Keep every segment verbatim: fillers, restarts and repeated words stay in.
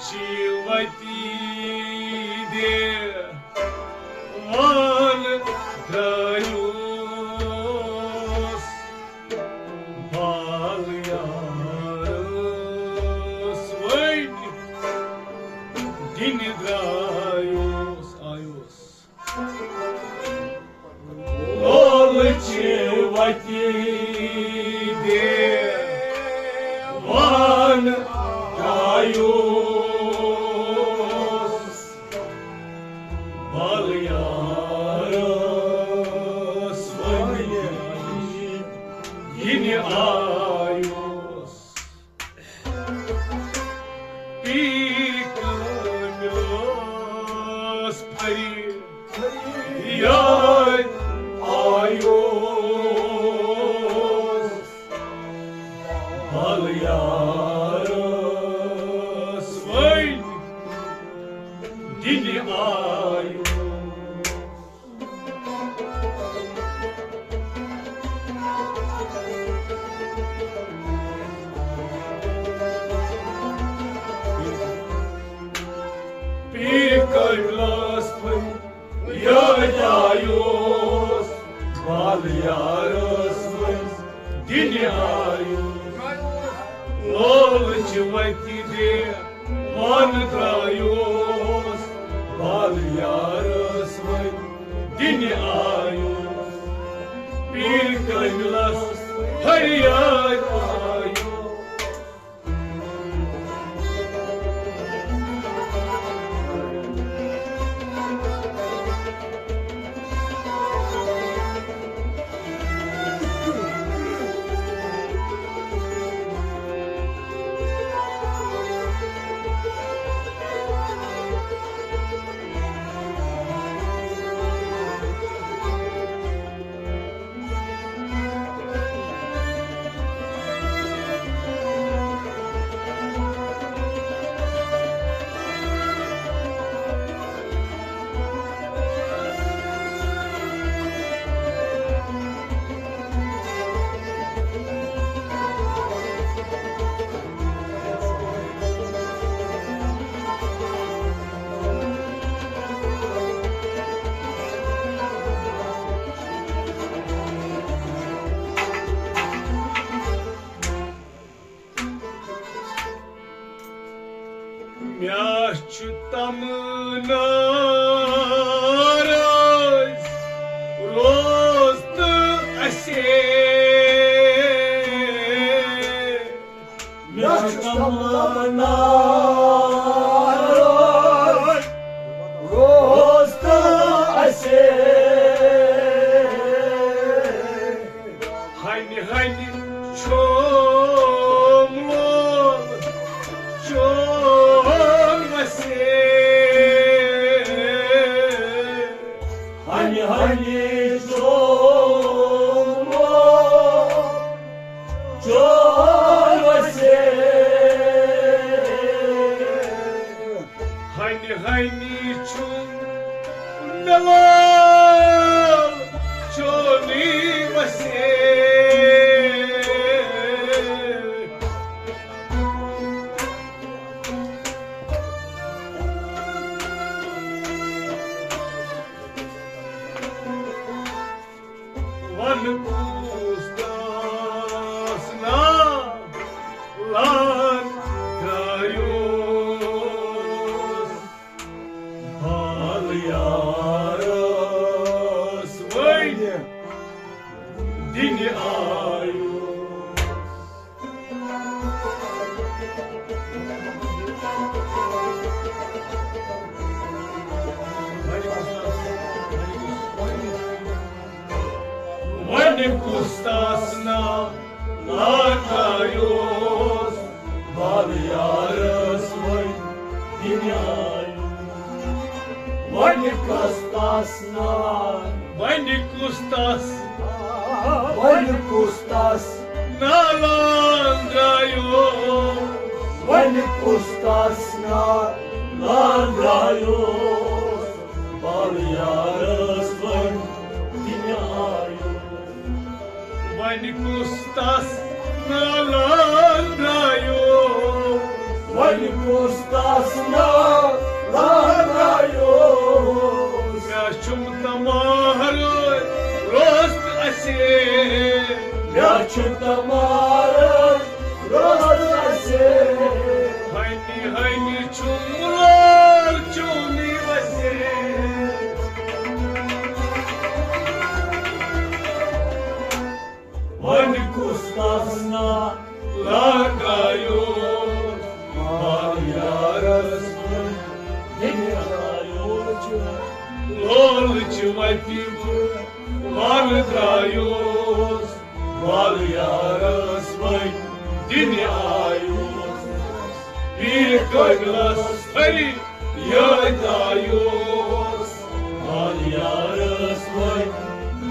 چی وتی دے وان درایوس بال یارس وۄنۍ دِنہِ درایوس آیوس۔ لولہٕ چہِ وتہِ دیوان درٛایوس بل یارس وۄنۍ یِنہِ آیوس۔ پی کاملس پھری یاد آیوس بل یارس وۄنۍ دِنہِ آیوس۔ پیٖر کٲمِلس پھٔلۍ یاد آیوس، بال یارس وۄنۍ دِنہِ آیوس۔ لولہٕ چہِ وتہِ دے وان درٛایوس، بال یارس وۄنۍ دِنہِ آیوس۔ پیٖر کٲمِلس فریاد آیوس۔ مےٚ چھُ تمنا رٲضۍ روز تہٕ اسے۔ مےٚ چھُ تمنا رٲضۍ روز تہٕ اسے۔ ہنہِ ہنہِ چھوم لول چون وسے۔ ہنہِ ہنہِ چھوم لول چون وسے۔ ہنہِ ہنہِ چھُم مےٚ لول چونُے وسے۔ ون کُس داس نا لان درٛایوس بال یارس وۄنۍ دِنہِ آیوس۔ وۄنۍ کُس تاس نا لان درٛایوس بال یارس وۄنۍ دِنہِ آیوس۔ وۄنۍ کُس تاس نا وۄنۍ کُس تاس وۄنۍ کُس تاس نا لان درٛایوس۔ وۄنۍ کُس تاس نا لان درٛایوس بال یارس وۄنۍ دِنہِ آیوس۔ وۄنۍ کُس تس نا لان درٛایوس وۄنۍ کُس تس ناو لاگایوس؟ مےٚ چھُم تمارٕ روز تہٕ اسے۔ مےٚ چھُم تمارٕ روز تہٕ اسے۔ ہنہِ ہنہِ چھُم لول چونٕے وسے۔ وۄنۍ کُس تس ناو لاگایوس؟ مال یارس وۄنۍ دِنہِ آیوس۔ لول چہِ وتہِ بہٕ وَل درٛایوس، مال یارس وۄنۍ دِنہِ آیوس۔ پیٖرِ کٲمِلس پھرِ یاد آیوس، مال یارس وۄنۍ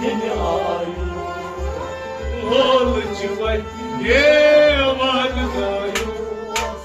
دِنہِ آیوس۔ لول چہِ وتہِ دیوان آیوس۔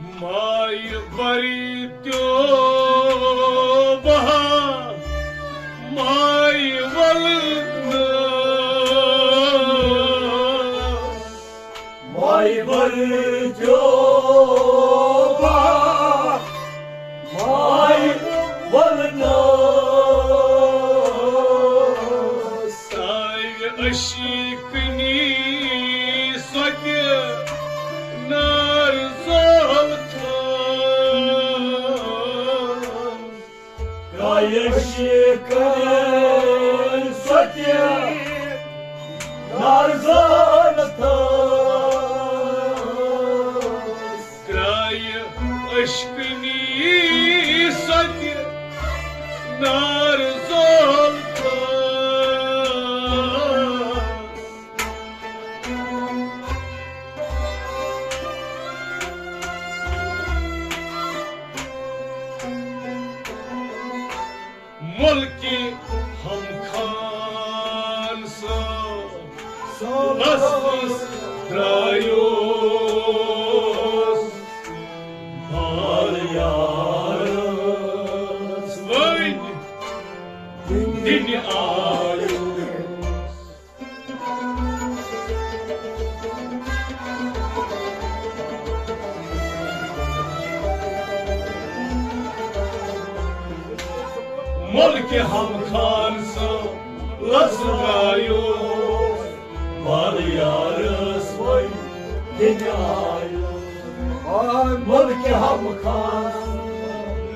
ماے بر تیو بہا، ماے ولنس۔ ماے بر تیو بہا، ماے ولنس۔ ساوِ عشقنی سۄتہِ نار زول تھاو۔ ساوِ عشقنی سۄتہِ نار زول تھاو۔ ترٛایہِ عشقنی سۄتہِ نار زول تھاو۔ ملکہِ ہم خان صٲب لس منٛز درٛایوس، مال یارس وۄنۍ دِنہِ آیوس۔ ملکہِ ہم خان صٲب لس درٛایوس، مال یارس وۄنۍ دِنہِ آیوس۔ آے ملکہِ ہم خان۔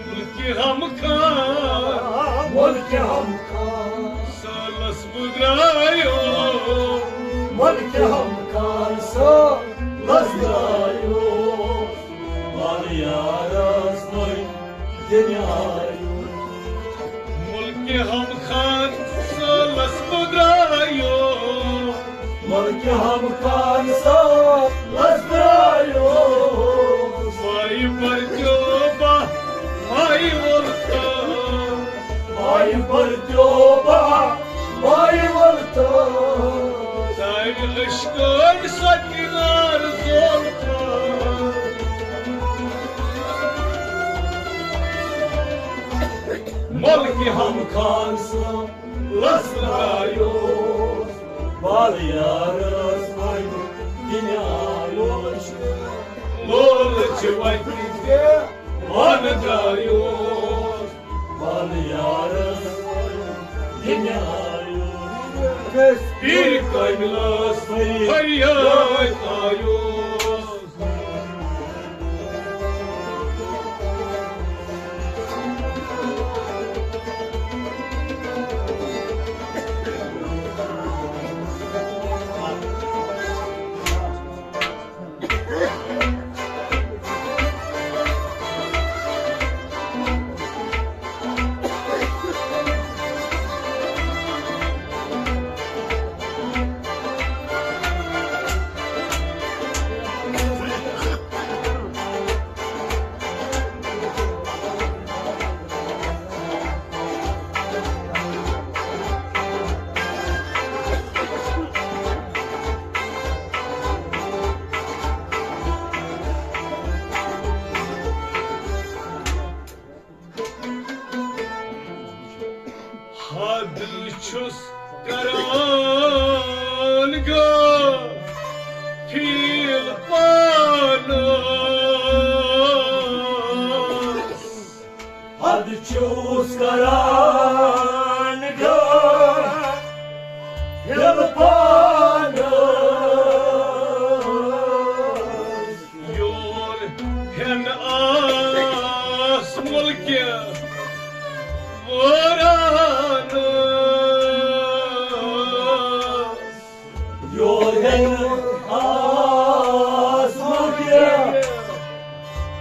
ملکہِ ہم خان۔ ملکہِ ہم خان۔ سالس بہٕ درٛایوس۔ ملکہِ ہم خان سالس درٛایوس۔ مال یارس وۄنۍ دِنہِ آیوس۔ ملکہِ ہم خان سالس بہٕ درٛایوس۔ ملکہِ ہم خان سالس درٛایوس۔ ماے بر تیو بہا، ماے ولنس۔ ماے بر تیو بہا، ماے ولنس۔ ساوِ عشقنی سۄتہِ نار زول تھاو۔ ملکہِ ہم خان سالس درٛایوس۔ مال یارس وۄنۍ دِنہِ آیوس۔ لول چہِ وتہِ دیوان درٛایوس۔ مال یارس وۄنۍ دِنہِ آیوس۔ پیٖرِ کٲمِلس فریاد آیوس۔ حد چھُس کران غافل پانس۔ حد چھُس کران غافل پانس۔ یور ہٮ۪ن آس مُلکہِ وٲرانہٕ۔ یور ہٮ۪ن آس مُلکہِ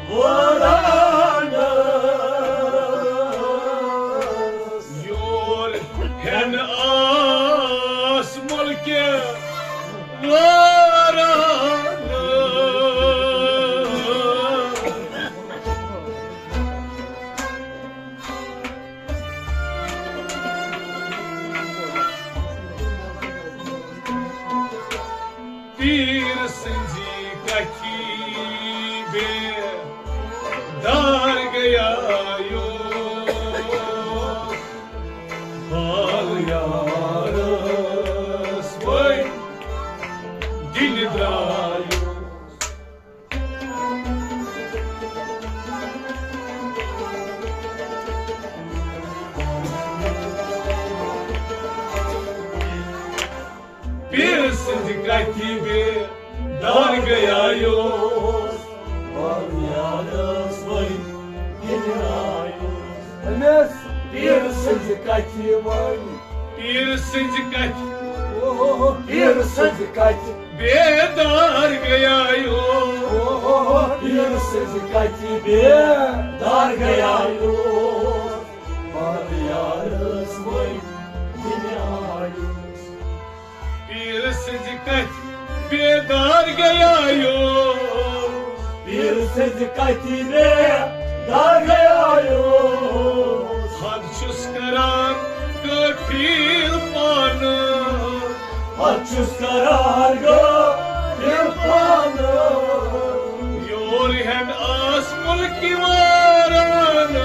وٲرانہٕ۔ یور ہٮ۪ن آس مُلکہِ وٲرانہٕ۔ پیٖر سٕنٛزِ کتھِ بے دار گٔیایو۔ بال یارس وۄنۍ دِلہِ درٛایو۔ پیٖر سٕنٛزِ کتھِ بے دار گٔیایو۔ بال یارس وۄنۍ دِلہِ درٛایو۔ أمِس پیٖر سٕنٛزِ کتھِ وۄنۍ۔ پیٖر سٕنٛزِ کتھِ۔ اوہ، پیٖر سٕنٛزِ کتھِ۔ بیدار گٔیایو۔ اوہ، پیٖر سٕنٛزِ کتھِ بیدار گٔیایو۔ بال یارس وۄنۍ دِلہِ آیو۔ پیٖر سٕنٛزِ کتھِ بیدار گٔیایو۔ پیٖر سٕنٛزِ کتھِ بیدار گٔیایو۔ حد چھُس کران غٲفِل پانہٕ۔ حد چھُس کران غٲفِل پانہٕ۔ یور ہٮ۪ن آس مُلکہِ وٲرانہٕ۔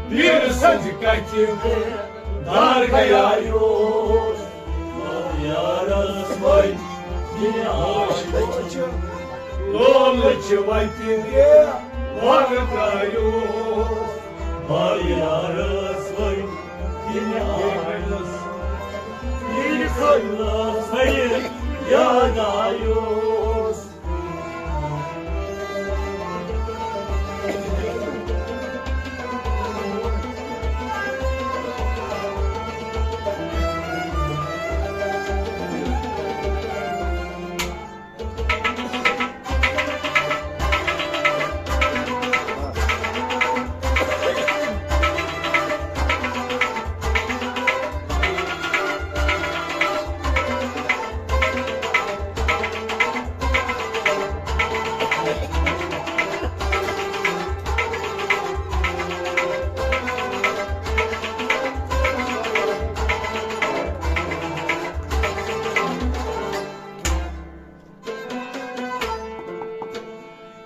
پیٖر سٕنٛزِ کتھِ بیدار گٔیایو۔ یارس وۄنۍ دِلہِ آیو۔ لولہٕ چھِ وتہِ وۄنۍ درٛایو۔ بال یارس وۄنۍ دِلہِ آیو۔ ییٚلہِ خٲلِس یاد آیو۔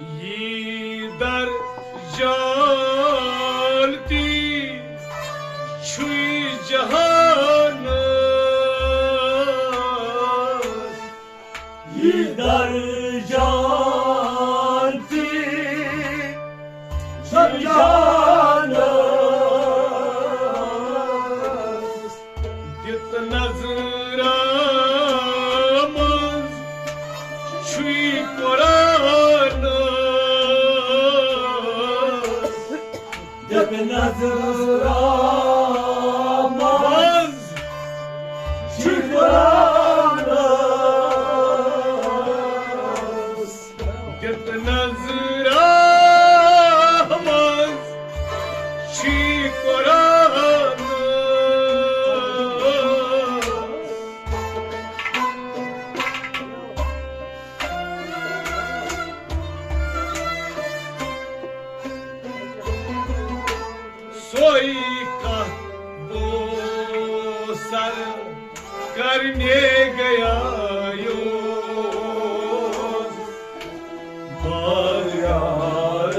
یی در جان تی چھُے جہانس۔ یی در جان تی چھُے جہانس۔ دِتھ نظرا منٛز چھُے قرآنس۔ دِتھ نظرا منٛز چھُے قرآنس۔ دِتھ نظرا منٛز چھُے قرآنس۔ سوے کانٛہہ بوسر کرنے گیا یوس۔ بال یار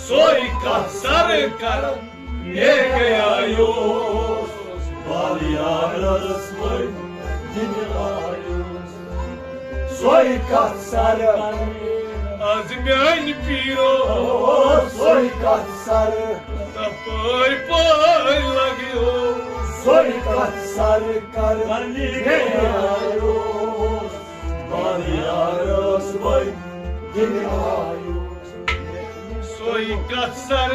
سۄے کتھ سر کرن مےٚ گٔیایوس، بال یارس وۄنۍ دِنہِ آیوس۔ سۄے کتھ سر از میانہِ پیٖرو، سۄے کتھ سر تپٲرۍ پٲرۍ لگیو۔ سۄے کتھ سر کرن مےٚ گٔیایوس، بال یارس وۄنۍ دِنہِ آیوس۔ سۄے کتھ سر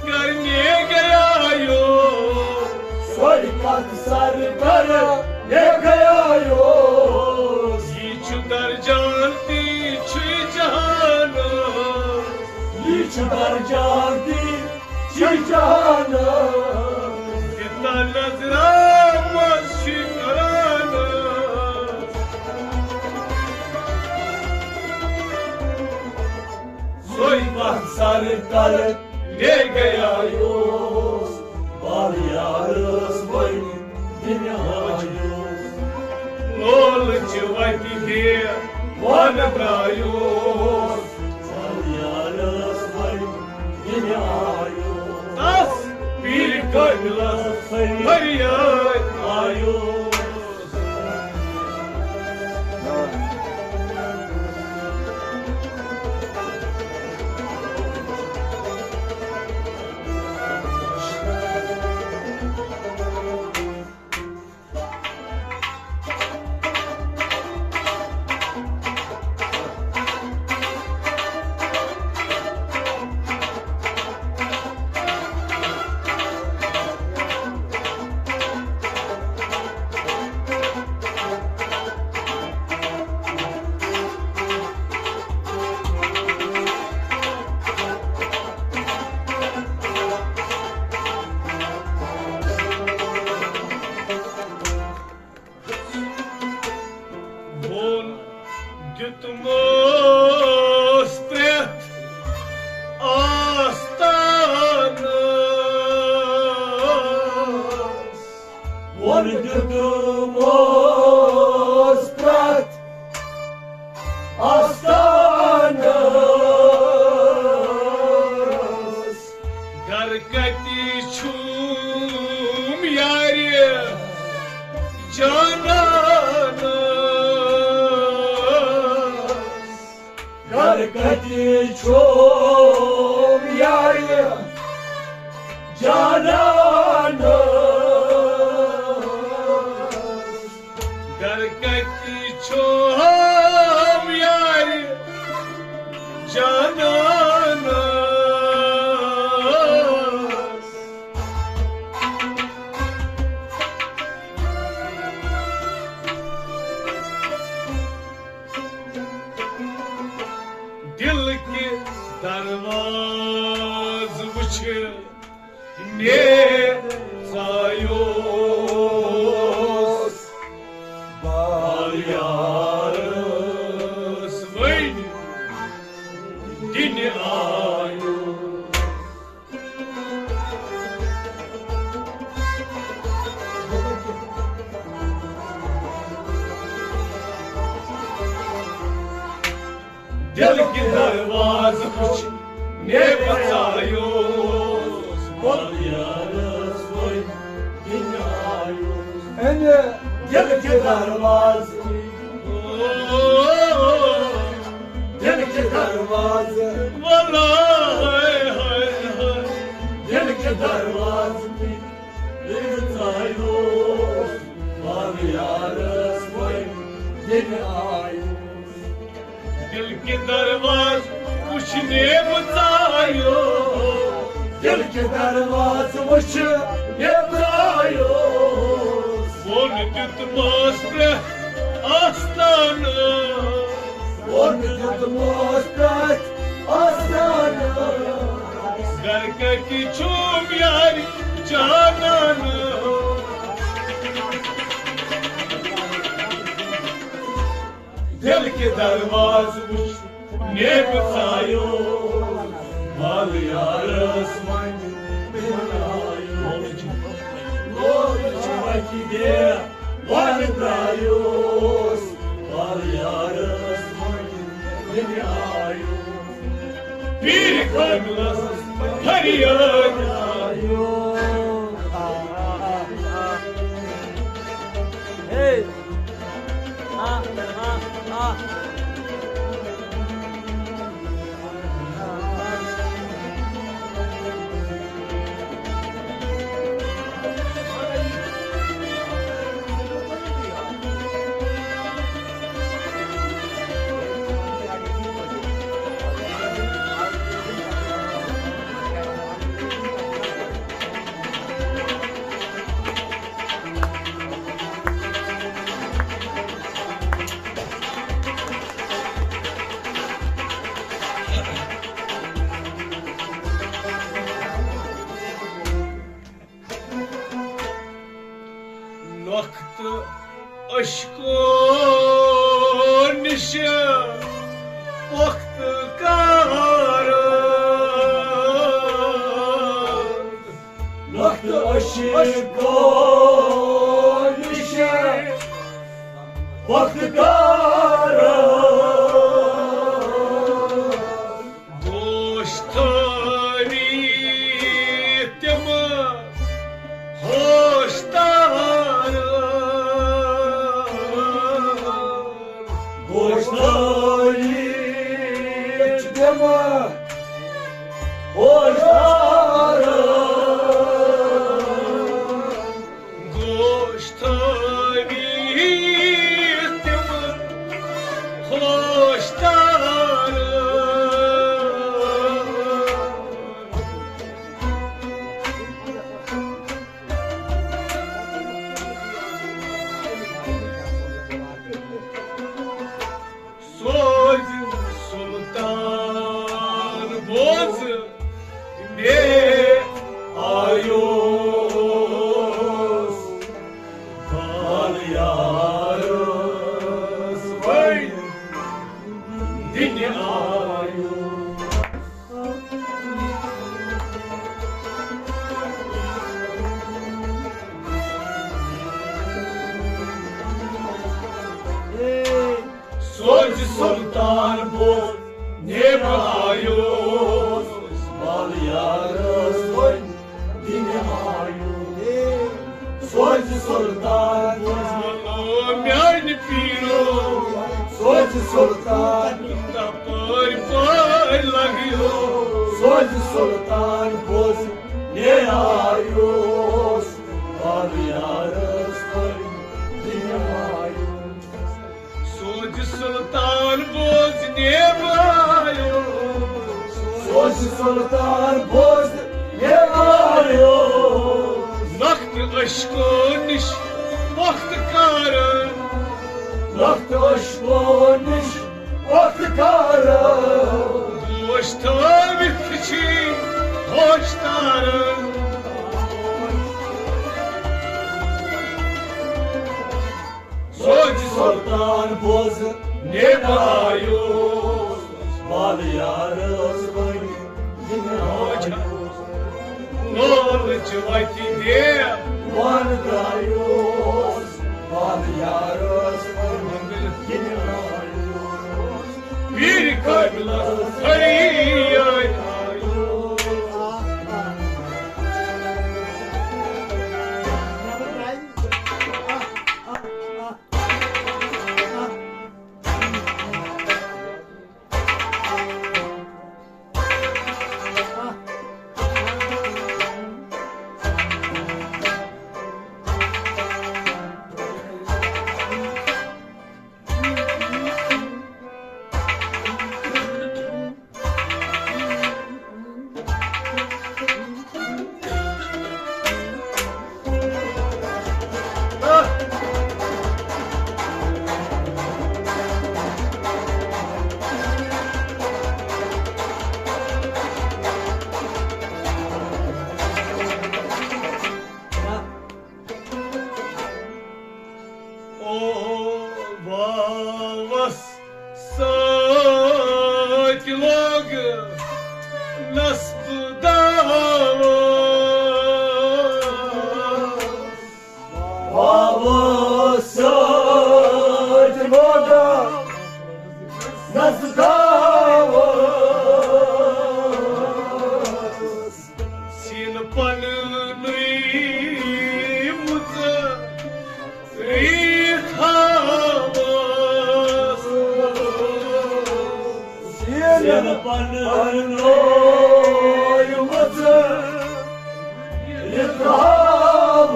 کرنہِ گٔیایوس۔ سۄے کتھ سر کرنہِ گٔیایوس۔ یہِ چھُ درجان تہِ چھُ جہانس۔ یہِ چھُ درجان تہِ چھُ جہانس۔ تیٖژاہ نظرا منٛز چھُ کرانس۔ سۄے کتھ سر کرنہِ گٔیایوس، بال یارس وۄنۍ دِنہِ آیوس۔ لولہٕ چہِ وتہِ دیوان درٛایوس، بال یارس وۄنۍ دِنہِ آیوس۔ تس پیٖرِ کٲمِلس فریاد آیوس۔ بۄن دیُتمس پرٛٮ۪تھ آستانس۔ بۄن دیُتمس پرٛٮ۪تھ آستانس۔ گر کتہِ چھُم یارِ جانانس۔ گر کتہِ چھُم یارِ جانانس۔ گر کتہِ چھُم یارِ جانانس۔ دل کہِ دروازٕ وٕچھِ نیژایوس بال یارس وۄنۍ دِنہِ آیوس۔ دل کہِ دروازٕ وٕچھِ نیژایوس بال یارس وۄنۍ دِنہِ آیوس۔ اَمہِ دل کہِ دروازٕ، دل کہِ دروازٕ، ولا ہاے ہاے ہاے۔ دل کہِ دروازٕ نیژایوس بال یارس وۄنۍ دِنہِ آیوس۔ دل کہِ دروازٕ وٕچھِ نیژایوس۔ دل کہِ دروازٕ وٕچھِ نیژایوس۔ بۄن دیُتمس پرٛٮ۪تھ آستانس۔ بۄن دیُتمس پرٛٮ۪تھ آستانس۔ گر کتہِ چھُم یارِ جانانس۔ دل کہِ دروازٕ وٕچھِ نیژایوس بال یارس وۄنۍ دِنہِ آیوس۔ لولہٕ چہِ وتہِ دیوان درٛایوس بال یارس وۄنۍ دِنہِ آیوس۔ پیٖرِ کٲمِلس فریاد۔ نۄختہٕ اشکو نِش پۄختہٕ کارٕ۔ نۄختہٕ اشکو نِش پۄختہٕ کارٕ۔ گوش تھٲوِتھ تِم ہوش تاران۔ گوش تھٲوِتھ تِم ہوش تاران۔ گوش تھٲوِتھ تِم ہوش تاران۔ سوزِ سلطان بوز مےٚ آیوس، بال یارس وۄنۍ دِنہِ آیوس۔ سوزِ سلطان بوز نیبہ آیوس، بال یارس وۄنۍ دِنہِ آیوس۔ سوزِ سلطان بوز، او میانہِ پیٖرو۔ سوزِ سلطان، تپٲرۍ پٲرۍ لگیو۔ سوزِ سلطان بوز نیبہ آیوس، بال یارس وۄنۍ دِنہِ آیوس۔ سوزِ سلطان بوز نیبہ آیوس۔ سوزِ سلطان بوز نیبہ آیوس۔ نۄختہٕ اشکو نِش پۄختہٕ کارٕ۔ نۄختہٕ اشکو نِش پۄختہٕ کارٕ۔ گوش تھٲوِتھ چھِ ہوش تاران۔ سوزِ سلطان بوز نیبہ آیوس، بال یارس وۄنۍ دِنہِ آیوس۔ لولٕچ وتہِ دیوان درٛایوس، بال یارس وۄنۍ دِنہِ آیوس۔ پیٖرِ قٲبلس فریاد آیوس۔ او واوس سۭتۍ لوٚگ نصب داوس۔ واوس سۭتۍ لوٚگ نصب داوس۔ پننویمژ رِتھاوس۔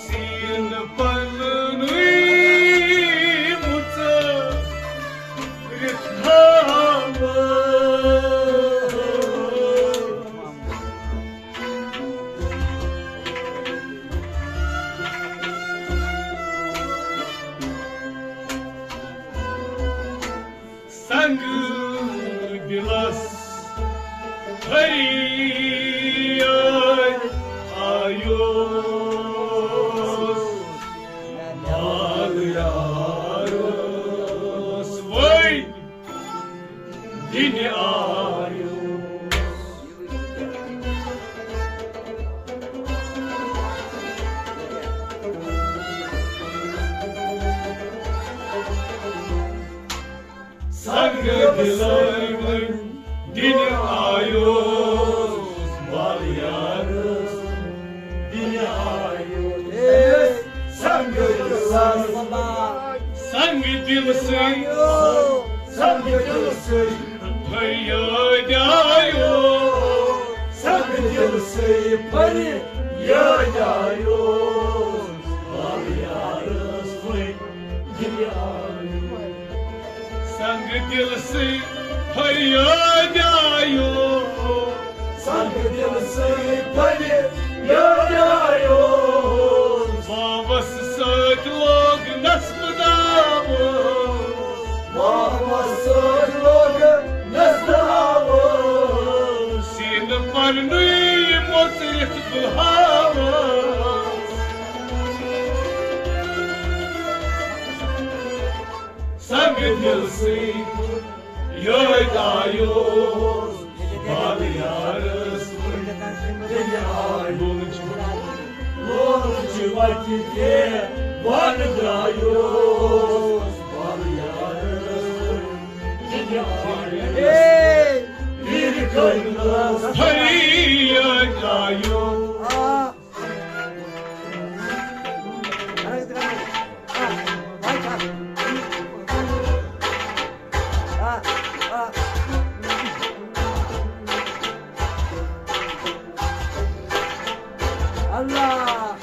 سیٖن پننویمژ رِتھاوس۔ سنگ دلس فریاد آیوس، مال یارس وۄنۍ دِنہِ آیوس۔ سنگ دلے وۄنۍ دِنہِ آیوس، مال یارس دِنہِ آیوس۔ سنگ دلس، سنگ دل سۭتۍ، سنگ دل سۭتۍ فریاد آیوس۔ سنگ دل سۭتۍ فریاد آیوس، مال یارس وۄنۍ دِنہِ آیوس۔ سنگ دل سۭتۍ فریاد آیوس۔ سنگ دل سۭتۍ فریاد آیوس۔ واوس سۭتۍ لوگ نصب ناوس۔ واوس سۭتۍ لوگ نصب ناوس۔ سیٖن پننُے مۄژرِتھ بہاوس۔ سنگ دل سۭتۍ یاد آیوس، مال یارس وۄنۍ دِنہِ آیوس۔ لولچہِ وتہِ تہِ ون درٛایوس، مال یارس وۄنۍ دِنہِ آیوس۔ پیٖرِ کٲمِلس فریاد آیوس۔ اللہ۔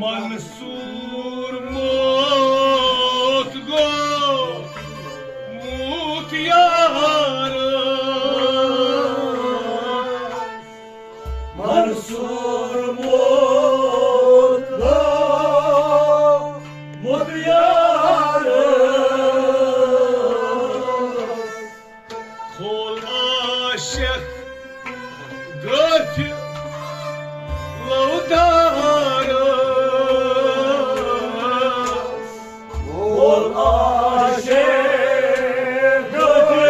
منصور موت گوٚو موت یار۔ منصور موت گوٚو موت یار۔ کھول عاشق گٲفِل لو دارس۔ کھول عاشق گٲفِل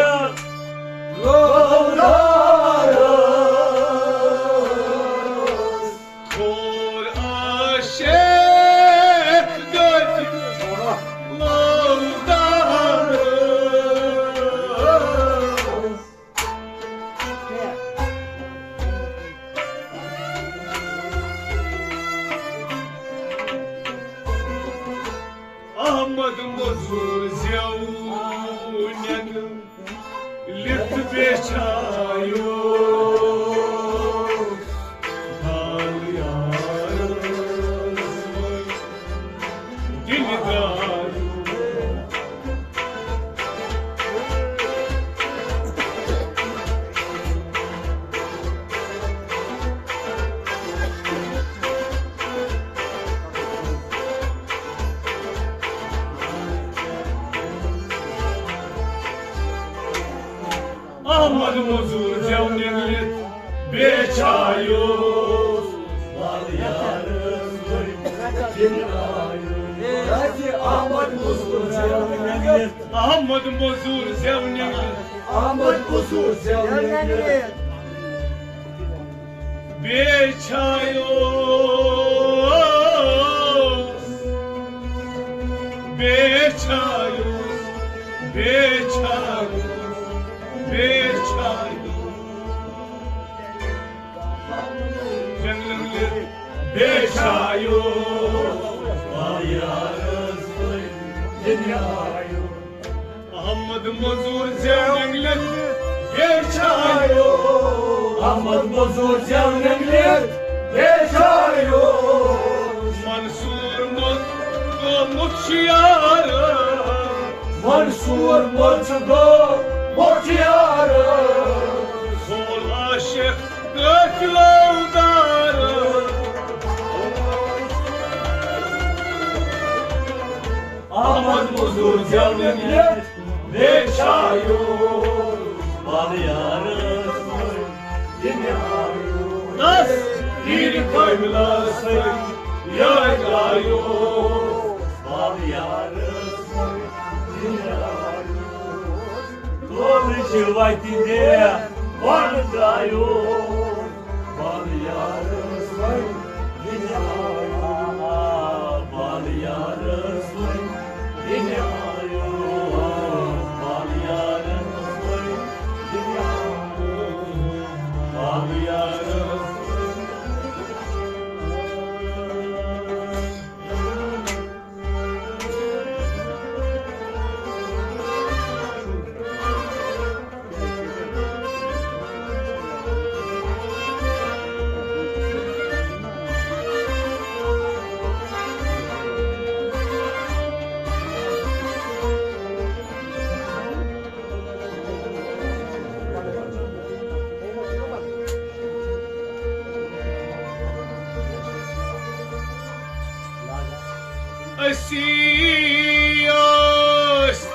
لو دارس۔ کھول عاشق گٲفِل لو دارس۔ احمد مزور زیو نٮ۪نٛگہٕ لِتھ بیچھایو۔ حال یارس وۄنۍ دِلہِ درٛایو۔ احمد مزور زیو نٮ۪نٛگلِتھ بیچھایوس۔ وَل یار احمد مزور زیو نگلت۔ احمد مزور زیو نگلت۔ احمد مزور زیو نگلت۔ بیچھایوس، بیچھایوس، بیچھایوس، بیچھایوس۔ جنگلن لِتھ بیچھایو، بالیارس وۄنۍ دِنہِ آیو۔ احمد مزور زیو جنگلن بیچھایو، احمد مزور زیو جنگلن بیچھایو۔ منصور مت گوٚمُت چھُ یار، منصور مت گوٚمُت چھُ یار۔ سول عاشق قٲفلو دار۔ احمد مزور زیونن یتھ بیچھایو، بالیارس وۄنۍ دِنہِ آیو۔ دس۔ پیٖرِ کٲمِلس وۄنۍ یاد آیو، بالیارس وۄنۍ دِنہِ آیو۔ دولہٕ چھِ وتہِ دے وَن درٛایو۔ بالیارس وۄنۍ دِنہِ آیو، بالیارس وۄنۍ دِنہِ آیو، بالیارس وۄنۍ دِنہِ آیو، بالیارس وۄنۍ۔ أسی ٲسۍ،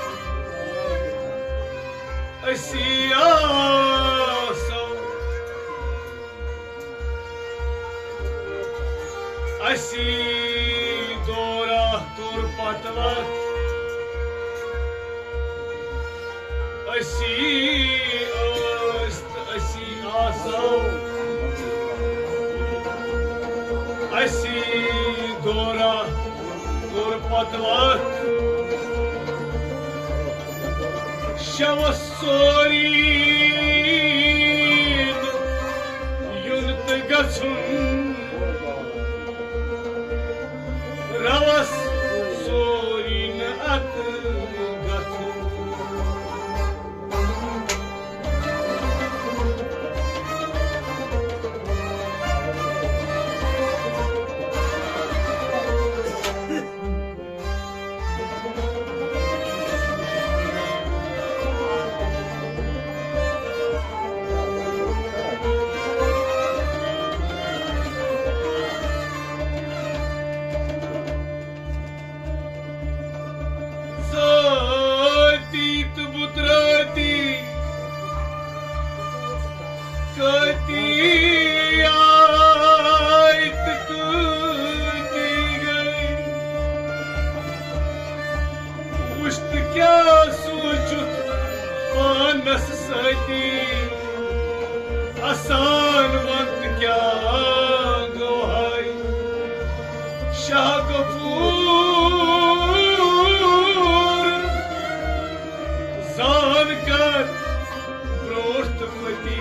أسی آسو، أسی دورہ تُر پتلہٕ، أسی ٲسۍ تہٕ أسی آسو، اسی دورہ تُر پتلہٕ۔ شوس سوری یُن تہٕ گژھُن، روس سوری نہٕ اتہٕ گژھُن۔ ذٲتی تہٕ بُترٲتی، کٲتی آے تہٕ کٲتی گٔے۔ وُچھ تہٕ کیٛاہ سوٗنٛچُتھ پانس سۭتی؟ احسان وَن تہٕ کیٛاہ گوٚو ہاے؟ شاہ غفور زان کر برونٛٹھ تہٕ پٔتی۔